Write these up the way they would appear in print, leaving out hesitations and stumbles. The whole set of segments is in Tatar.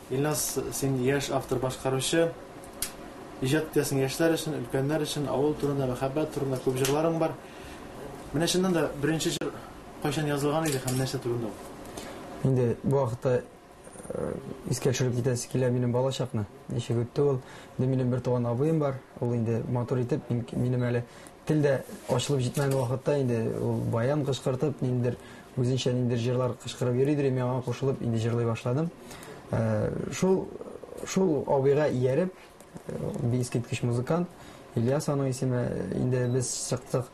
Илназ, син яшь автор, башкаручы. Иҗат итәсең яшьләр өчен, өлкәннәр өчен, авыл турында, мәхәббәт турында күп җырларың бар. Менә чыннан да беренче җыр кайчан язылган иде һәм нәрсә турында ул? Инде бу вакытта искә төшереп китәсе килә минем балачакны. Ничек үтте ул? Инде минем бер туган абыем бар. Ул инде матур итеп, минем әле тел дә ачылып җитмәгән вакытта инде ул баян кычкыртып, ниндидер үзенчә ниндидер җырлар кычкырып йөридер, мин аңа кушылып инде җырлый башладым. Шул шул абыйга ияреп, искиткеч музыкант Ильяс аның исеме, инде без чыктык.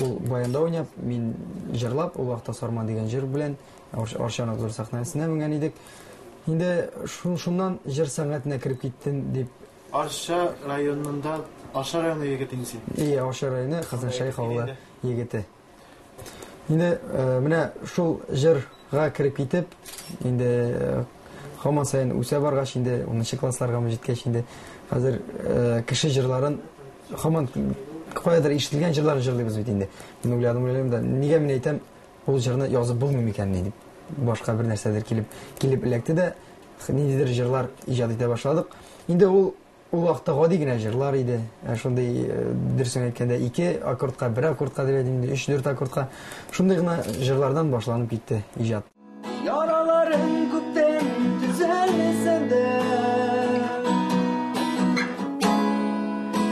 Ул баянда уйнап, мин җырлап, ул вакытта Сарман дигән җыр белән Арчаның зур сәхнәсенә менгән идек. Инде шуннан җыр сәнгатенә кереп киттем дип. Арча районында, Арча районы егете инде син. Ие, Арча районы, Хәсәншәех авылы егете. Инде менә шул җырга кереп китеп, инде һаман саен үсә баргач, инде 10 классларга җиткәч, инде хәзер кеше җырларын һаман каядыр ишетелгән җырларын җырлыйбыз бит инде. Мин уйладым, уйладым да, нигә мин әйтәм, ул җырны язып булмый микән ни дип. Башка бер нәрсәдер килеп килеп эләкте дә, ниндидер җырлар иҗат итә башладык. Инде ул ул вакытта гади генә җырлар иде. Шундый, дөресен әйткәндә, ике аккордка, бер аккордка дип әйтим инде, өч-дүрт аккордка. Шундый гына җырлардан башланып китте иҗат. Яраларым күптән төзәлсә дә,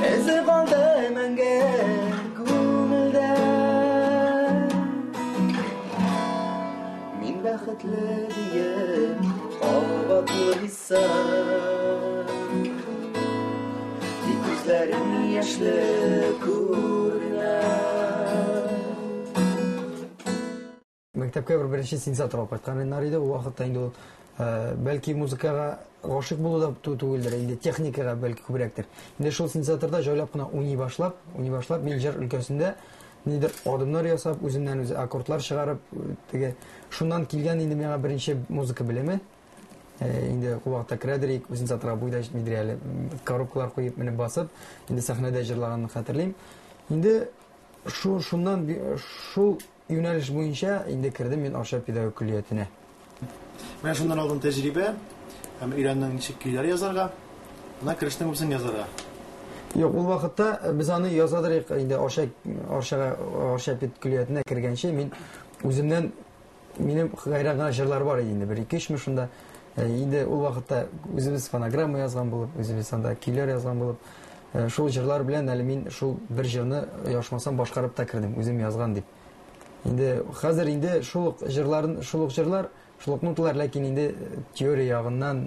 Эзе калды мәңге күңелдә. Мин бәхетле диеп кабатлыйсың. Тик күзләрең яшьле күренә. Мәктәпкә бер беренче синтезатор алып кайтканнар иде. Ул вакытта инде ул бәлки музыкага гашыйк булу да түгелдер, инде техникага бәлки күбрәктер. Инде шул синтезаторда җайлап кына уйный башлап, уйный башлап, мин җыр өлкәсендә нидер адымнар ясап, үземнән үзе аккордлар чыгарып, теге шуннан килгән инде миңа беренче музыка белеме. Инде ул вакытта керәдер идек, синтезаторга буй да җитмидер әле. Коробкалар куеп менеп басып, инде сәхнәдә җырлаганны хәтерлим. Инде шу шуннан шул юнәлеш буенча инде кердем мин Арча педагогик көллиятенә. Менә шуннан алдың тәҗрибә һәм өйрәндең ничек көйләр язарга, менә керештең үзең язарга. Юк, ул вакытта без аны язадыр идек инде Арча Арчага Арча пед көллиятенә кергәнче мин үземнән минем гайрән гына җырлар бар иде инде, бер ике өчме шунда. Инде ул вакытта үзебез фонограмма язган булып, үзебез анда көйләр язган булып, шул җырлар белән әле мин шул бер җырны яшмасам башкарып та кердем, үзем язган дип. Инде хәзер инде шул ук җырларын, шул ук җырлар, шул ук ноталар, ләкин инде теория ягыннан,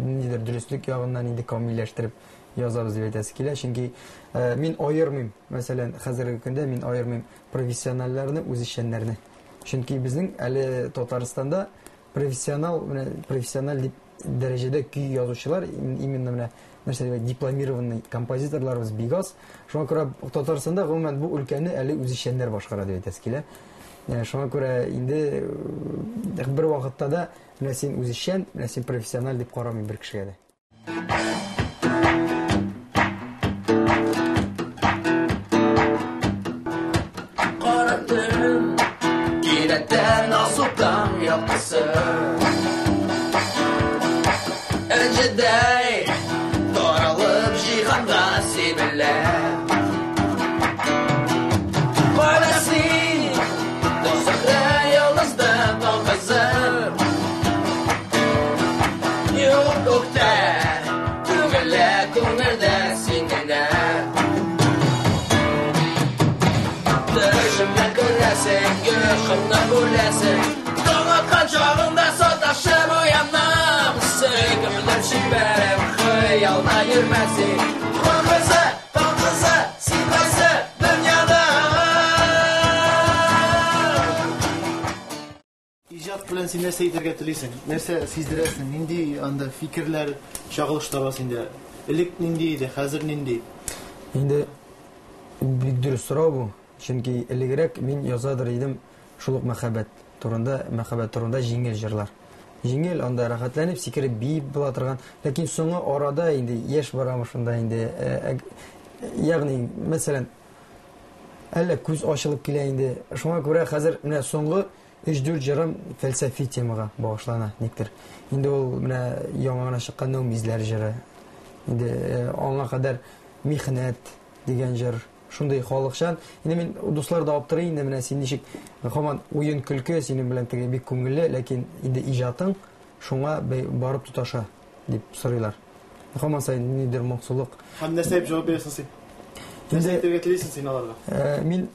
ниндидер дөреслек ягыннан инде камилләштереп язабыз дип әйтәсе килә. Чөнки мин аермыйм, мәсәлән, хәзерге көндә мин аермыйм профессиональләрне, үзешчәннәрне. Чөнки безнең әле Татарстанда профессионал, менә профессиональ дип дәрәҗәдә көй язучылар, именно менә нәрсә дип дипломированный композиторларыбыз бик аз. Шуңа күрә Татарстанда гомумән бу өлкәне әле үзешчәннәр башкара дип әйтәсе килә. Шуңа күрә инде бер вакытта да менә син үзешчән, менә син профессиональ дип карамыйм бер кешегә дә. Кара төн, кинәттән алсу таң яктысы. Энҗедәй таралып җиһанга сибелә. Кара син, Зөһрә йолдызды таң кызы. Юк күктә, түгелә күңелдә син генә. Төшемдә күрәсең, йокымны бүләсең. Таң аткан чагында саташып уянам. Сөйкемлем чибәрем, хыялда йөрмәсең. Таң кызы, таң кызы, син кайсы дөньяда? Иҗат белән син нәрсә әйтергә телисең? Нәрсә сиздерәсең? Нинди анда фикерләр чагылыш таба синдә? Элек нинди иде, хәзер нинди? Инде бик дөрес сорау бу. Чөнки элегрәк мин язадыр идем шул ук мәхәббәт турында, мәхәббәт турында җиңел җырлар. Җиңел, анда рәхәтләнеп, сикереп биеп була торган. Ләкин соңгы арада инде яшь барамы шунда инде, ягъни, мәсәлән, әллә күз ачылып килә инде. Шуңа күрә хәзер менә соңгы Өч-дүрт җырым фәлсәфи темага багышлана, никтер. Инде ул менә яңа гына чыккан Нәүмизләр җыры. Инде аңа кадәр Михнәт дигән җыр. Шундый халыкчан. Инде мин дуслар да аптырый инде менә син ничек һаман уен-көлке, синең белән теге бик күңелле, ләкин инде иҗатың шуңа барып тоташа дип сорыйлар. Һаман саен ниндидер моңсулык. Һәм нәрсә дип җавап бирәсең син? Нәрсә әйтергә телисең син аларга? Мин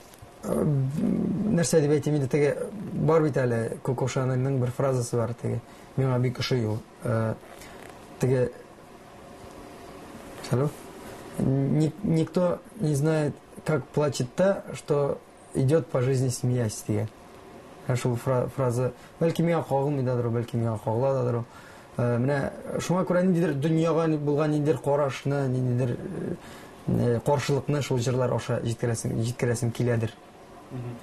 нәрсә дип әйтим инде теге бар бит әле Коко Шанельның бер фразасы бар теге. Миңа бик ошый ул. Теге Алло? Никто не знает, как плачет та, что идет по жизни смеясь дигән. Ә шул фраза бәлки миңа кагылмый дадыр, бәлки миңа кагыла дадыр. Менә шуңа күрә ниндидер дөньяга булган ниндидер карашны, ниндидер каршылыкны шул җырлар аша җиткерәсем, җиткерәсем киләдер.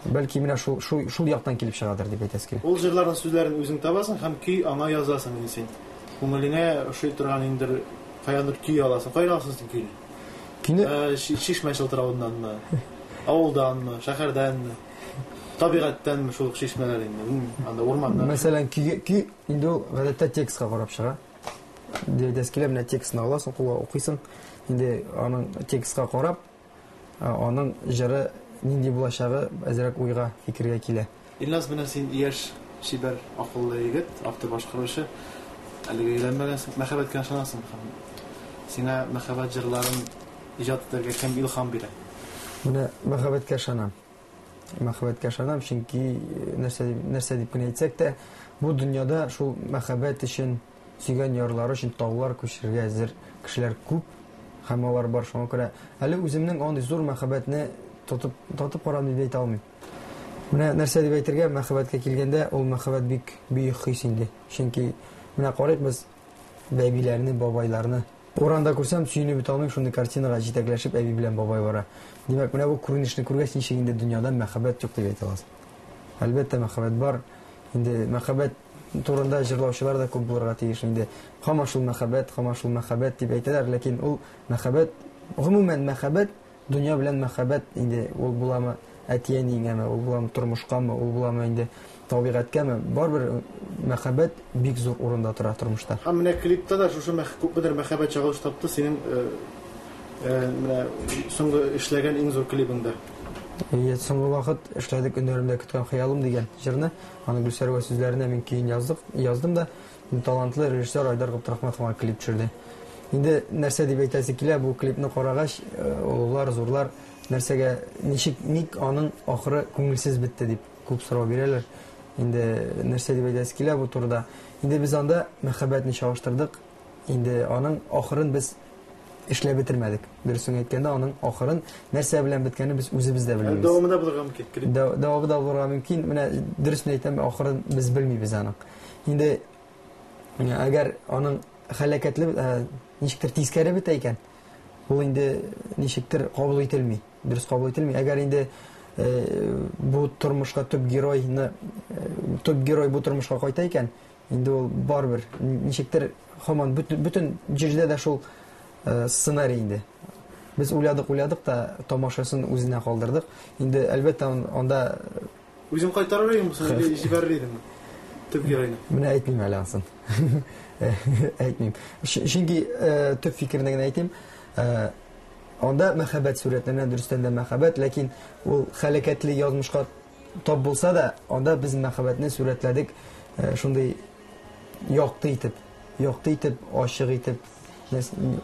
Бәлки менә шул, шул, шул яктан килеп чыгадыр дип әйтәсе килә. Ул җырларның сүзләрен үзең табасың һәм көй аңа язасың инде син. Күңелеңә ошый торган ниндидер каяндыр көй аласың. Каян аласың син көйне? Көйне Чишмә чылтыравыннанмы? Авылданмы? Шәһәрдәнме? Табигатьтәнме шул ук чишмәләр инде? Анда урманнан. Мәсәлән, көй, көй инде ул гадәттә текстка карап чыга. Дип әйтәсе килә, менә текстны аласың, кулга укыйсың. Инде аның текстка карап, аның җыры нинди булачагы әзрәк уйга, фикергә килә. Илназ, менә син яшь, чибәр, акыллы егет, автор-башкаручы. Әлегә өйләнмәгәнсең, мәхәббәткә ышанасың һәм сиңа мәхәббәт җырларын иҗат итәргә кем илһам бирә? Менә мәхәббәткә ышанам. Мәхәббәткә ышанам, чөнки нәрсә дип, нәрсә дип кенә әйтсәк тә, бу дөньяда шул мәхәббәт өчен, сөйгән ярлары өчен таулар күчерергә әзер кешеләр күп һәм алар бар. Шуңа күрә әле үземнең андый зур мәхәббәтне тотып, татып карадым дип әйтә алмыйм. Менә нәрсә дип әйтергә, мәхәббәткә килгәндә, ул мәхәббәт бик бөек хис инде. Чөнки менә карыйк без бәбиләрне, бабайларны. Урамда күрсәм, сөенеп бетә алмыйм, шундый картинага җитәкләшеп әби белән бабай бара. Димәк, менә бу күренешне күргәч, ничек инде дөньяда мәхәббәт юк дип әйтә аласың. Әлбәттә, мәхәббәт бар. Инде мәхәббәт турында җырлаучылар да күп булырга тиеш инде. Һаман шул мәхәббәт, һаман шул мәхәббәт дип әйтәләр, ләкин ул мәхәббәт, гомумән мәхәббәт, дөнья белән мәхәббәт инде ул буламы әти-әниеңәме, ул буламы тормышкамы, ул буламы инде табигатькәме, барыбер мәхәббәт бик зур урында тора тормышта. Һәм менә клипта да шушы күпмедер мәхәббәт чагылыш тапты синең менә соңгы эшләгән иң зур клибыңда. Әйе, соңгы вакыт эшләдек Өннәремдә көткән хыялым дигән җырны. Аны Гөлсәрвә сүзләренә мин көен яздык, яздым да, талантлы режиссер Айдар Габдрахматов аңа клип төшерде. Инде нәрсә дип әйтәсе килә, бу клипны карагач, олылар, зурлар нәрсәгә, ничек, ник аның ахыры күңелсез бетте дип күп сорау бирәләр. Инде нәрсә дип әйтәсе килә бу турыда. Инде без анда мәхәббәтне чагыштырдык. Инде аның ахырын без эшләп бетермәдек. Дөресен әйткәндә, аның ахырын нәрсә белән беткәнен без үзебез дә белмибез. Дәвамы да булырга мөмкин, клип. Дәвамы да булырга мөмкин. Менә дөресен әйтәм, ахырын без белмибез аның. Инде әгәр аның һәлакәтле, ничектер тискәре бетә икән, ул инде ничектер кабул ителми, дөрес кабул ителми. Әгәр инде бу тормышка төп геройны, төп герой бу тормышка кайта икән, инде ул барыбер ничектер һаман бөтен җирдә дә шул сценарий инде. Без уйладык, уйладык та тамашасын үзенә калдырдык. Инде әлбәттә анда Үзең кайтарыр идеңме соң, или җибәрер идеңме? Төп геройны. Менә әйтмим әле ансын. Әйтмим. Чөнки төп фикерне генә әйтим. Анда мәхәббәт сурәтләнә, дөрестән дә мәхәббәт, ләкин ул һәлакәтле язмышка тап булса да, анда без мәхәббәтне сурәтләдек шундый якты итеп, якты итеп, ачык итеп,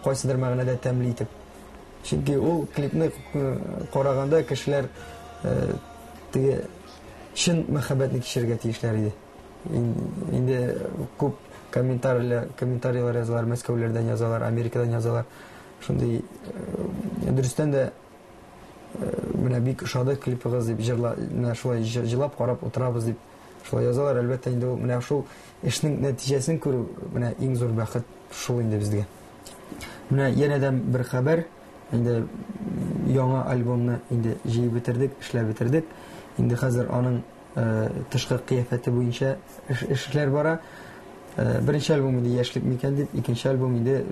кайсыдыр мәгънәдә тәмле итеп. Чөнки ул клипны караганда кешеләр теге чын мәхәббәтне кичерергә тиешләр иде. Инде күп комментарийлар язалар, Мәскәүләрдән язалар, Америкадан язалар. Шундый дөрестән дә менә бик ошады клипыгыз дип җырла, менә шулай җылап карап утырабыз дип шулай язалар. Әлбәттә инде ул менә шул эшнең нәтиҗәсен күрү менә иң зур бәхет шул инде безгә. Менә янәдән бер хәбәр. Инде яңа альбомны инде җыеп бетердек, эшләп бетердек. Инде хәзер аның тышкы кыяфәте буенча эшләр бара. Беренче альбом инде Яшьлек микән дип, икенче альбом инде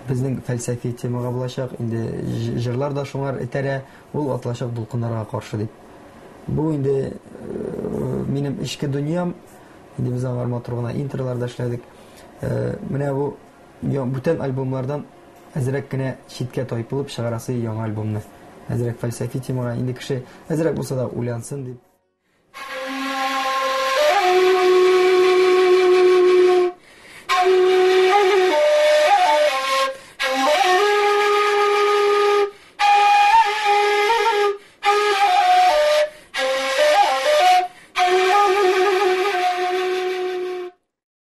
безнең фәлсәфи темага булачак. Инде җырлар да шуңар этәрә, ул атылачак дулкыннарга каршы дип. Бу инде минем эчке дөньям, инде без аңар матур гына интролар да эшләдек. Менә бу бүтән альбомлардан әзрәк кенә читкә тайпылып чыгарасы яңа альбомны. Әзрәк фәлсәфи темага, инде кеше әзрәк булса да уйлансын дип.